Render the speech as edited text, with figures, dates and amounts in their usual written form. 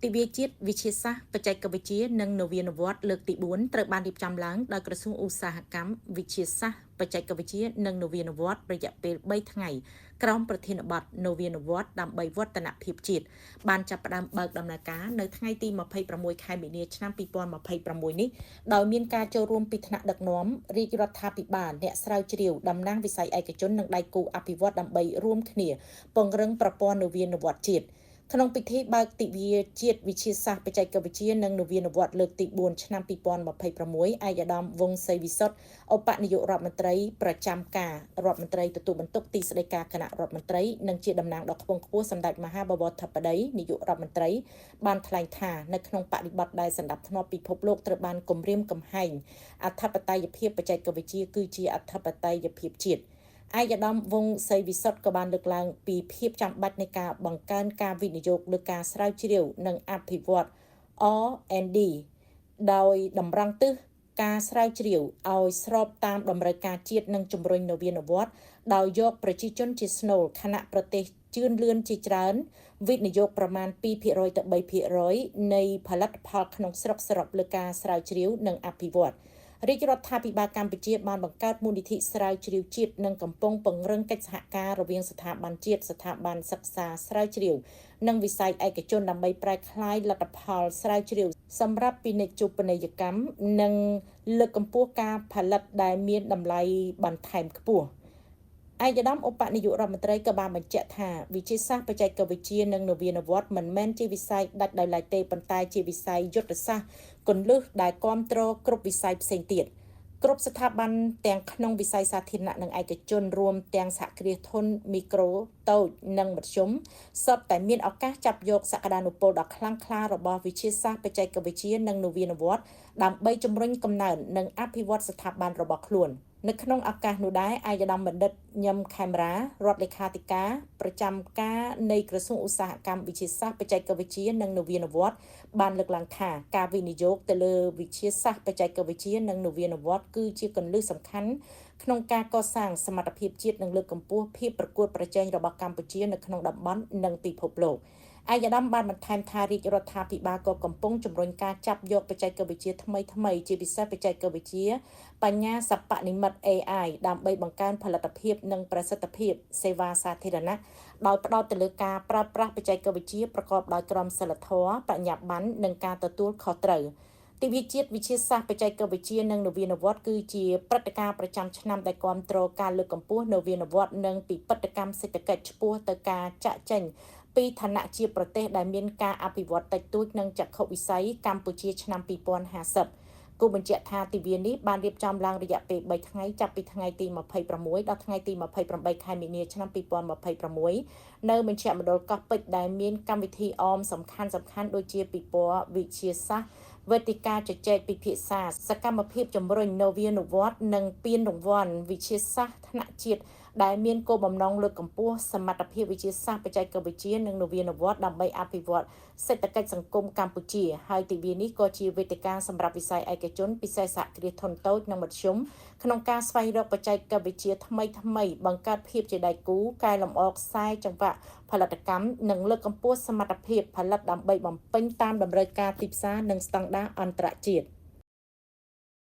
ទិវាជាតិវិទ្យាសាស្ត្របច្ចេកវិទ្យានិងនវានុវត្តន៍លើកទី4ត្រូវបានរៀបចំឡើងដោយក្រសួងឧស្សាហកម្មវិទ្យាសាស្ត្របច្ចេកវិទ្យានិងនវានុវត្តន៍រយៈពេល3ថ្ងៃក្រោមប្រធានបទនវានុវត្តន៍ដើម្បីវឌ្ឍនភាពជាតិបានចាប់ផ្ដើមបើកដំណើរការនៅថ្ងៃទី26ខែមីនាឆ្នាំ2026នេះដោយមានការចូលរួមពីថ្នាក់ដឹកនាំរាជរដ្ឋាភិបាលអ្នកស្រាវជ្រាវតំណាងវិស័យឯកជននិងដៃគូអភិវឌ្ឍដើម្បីរួមគ្នាពង្រឹងប្រព័ន្ធនវានុវត្តន៍ជាតិក្នុងពិធីបើកទិវាជាតិវិទ្យាសាស្ត្របច្ចេកវិទ្យានិងនវានុវត្តន៍លើកទី4ឆ្នាំ2026ឯកឧត្តមវង្សសីវិសុទ្ធឧបនាយករដ្ឋមន្ត្រីប្រចាំការរដ្ឋមន្ត្រីទទួលបន្ទុកទីស្តីការគណៈរដ្ឋមន្ត្រីនិងជាតំណាងដ៏ខ្ពង់ខ្ពស់សម្ដេចមហាបវរធិបតីនាយករដ្ឋមន្ត្រីបានថ្លែងថានៅក្នុងបរិបទដែលសន្តិភាពពិភពលោកត្រូវបានគំរាមកំហែងអធិបតេយ្យភាពបច្ចេកវិទ្យាគឺជាអធិបតេយ្យភាពជាតិឯកឧត្តមវង្សសីវិសុទ្ធក៏បានលើកឡើងពីភាពចាំបាច់នៃការបង្កើនការវិនិយោគលើការស្រាវជ្រាវនិងអភិវឌ្ឍ R&D ដោយតម្រង់ទិសការស្រាវជ្រាវឲ្យស្របតាមតម្រូវការជាតិនិងជំរុញនវានុវត្តន៍ដោយយកប្រជាជនជាស្នូលខណៈប្រទេសជឿនលឿនជាច្រើនវិនិយោគប្រមាណ2%ទៅ3%នៃផលិតផលក្នុងស្រុកសរុបលើការស្រាវជ្រាវនិងអភិវឌ្ឍន៍រាជរដ្ឋាភិបាលកម្ពុជាបានបង្កើតមូលនិធិស្រាវជ្រាវជាតិនិងកំពុងពង្រឹងកិច្ចសហការរវាងស្ថាប័នជាតិស្ថាប័នសិក្សាស្រាវជ្រាវនិងវិស័យឯកជនដើម្បីប្រែក្លាយលទ្ធផលស្រាវជ្រាវសម្រាប់ពាណិជ្ជូបនីយកម្មនិងលើកកម្ពស់ការផលិតដែលមានតម្លៃបន្ថែមខ្ពស់ឯកឧត្តមឧបនាយករដ្ឋមន្ត្រីក៏បានបញ្ជាក់ថាវិទ្យាសាស្ត្របច្ចេកវិទ្យានិងនវានុវត្តន៍មិនមែនជាវិស័យដាច់ដោយឡែកទេប៉ុន្តែជាវិស័យយុទ្ធសាស្ត្រគន្លឹះដែលគ្រប់គ្រងគ្រប់វិស័យផ្សេងទៀតគ្រប់ស្ថាប័នទាំងក្នុងវិស័យសាធារណៈនិងឯកជនរួមទាំងសហគ្រាសធុនមីក្រូតូចនិងមធ្យមសុទ្ធតែមានឱកាសចាប់យកសក្តានុពលដ៏ខ្លាំងក្លារបស់វិទ្យាសាស្ត្របច្ចេកវិទ្យានិងនវានុវត្តន៍ដើម្បីជំរុញកំណើននិងអភិវឌ្ឍស្ថាប័នរបស់ខ្លួននៅក្នុងឱកាសនោះដែរឯកឧត្តមបណ្ឌិតញឹមខេមរារដ្ឋលេខាធិការប្រចាំការនៃក្រសួងឧស្សាហកម្មវិទ្យាសាស្ត្របច្ចេកវិទ្យានិងនវានុវត្តន៍បានលើកឡើងថាការវិនិយោគទៅលើវិទ្យាសាស្ត្របច្ចេកវិទ្យានិងនវានុវត្តន៍គឺជាគន្លឹះសំខាន់ក្នុងការកសាងសមត្ថភាពជាតិនិងលើកកម្ពស់ភាពប្រកួតប្រជែងរបស់កម្ពុជានៅក្នុងតំបន់និងពិភពលោកឯកឧត្តមបានបន្ថែមថារាជរដ្ឋាភិបាលក៏កំពុងជំរុញការចាប់យកបច្ចេកវិទ្យាថ្មីៗជាពិសេសបច្ចេកវិទ្យាបញ្ញាសិប្បនិម្មិត AI ដើម្បីបង្កើនផលិតភាពនិងប្រសិទ្ធភាពសេវាសាធារណៈដោយផ្ដោតទៅលើការប្រើប្រាស់បច្ចេកវិទ្យាប្រកបដោយក្រមសីលធម៌បញ្ញាបត្រនិងការទទួលខុសត្រូវទិវាជាតិវិទ្យាសាស្ត្របច្ចេកវិទ្យានិងនវានុវត្តន៍គឺជាព្រឹត្តិការណ៍ប្រចាំឆ្នាំដែលគាំទ្រការលើកកម្ពស់នវានុវត្តន៍និងពិពិធកម្មសេដ្ឋកិច្ចឆ្ពោះទៅការចាក់ចេញពីឋានៈជាប្រទេសដែលមានការអភិវឌ្ឍតិចតួចនិងចក្ខុវិស័យកម្ពុជាឆ្នាំ2050គូបញ្ជាក់ថាទិវានេះបានរៀបចំឡើងរយៈពេល3ថ្ងៃចាប់ពីថ្ងៃទី26ដល់ថ្ងៃទី28ខែមីនាឆ្នាំ2026នៅមជ្ឈមណ្ឌលកោះពេជ្រដែលមានកម្មវិធីអមសំខាន់សំខាន់ដូចជាពិព័រណ៍វិទ្យាសាស្ត្រវេទិកាជជែកពិភាក្សាសកម្មភាពជំរុញនវានុវត្តន៍និងពានរង្វាន់វិទ្យាសាស្ត្រថ្នាក់ជាតិដែលមានគោលបំណងលើកកម្ពស់សមត្ថភាពវិទ្យាសាស្ត្របច្ចេកវិទ្យានិងនវានុវត្តន៍ដើម្បីអភិវឌ្ឍសេដ្ឋកិច្ចសង្គមកម្ពុជាហើយទិវានេះក៏ជាវេទិកាសម្រាប់វិស័យឯកជនពិសេសសហគ្រាសធុនតូចនិងមធ្យមក្នុងការស្វែងរកបច្ចេកវិទ្យាថ្មីថ្មីបង្កើតភាពជាដៃគូកែលម្អខ្សែចង្វាក់ផលិតកម្មនិងលើកកម្ពស់សមត្ថភាពផលិតដើម្បីបំពេញតាមតម្រូវការទីផ្សារនិងស្តង់ដារអន្តរជាតិ។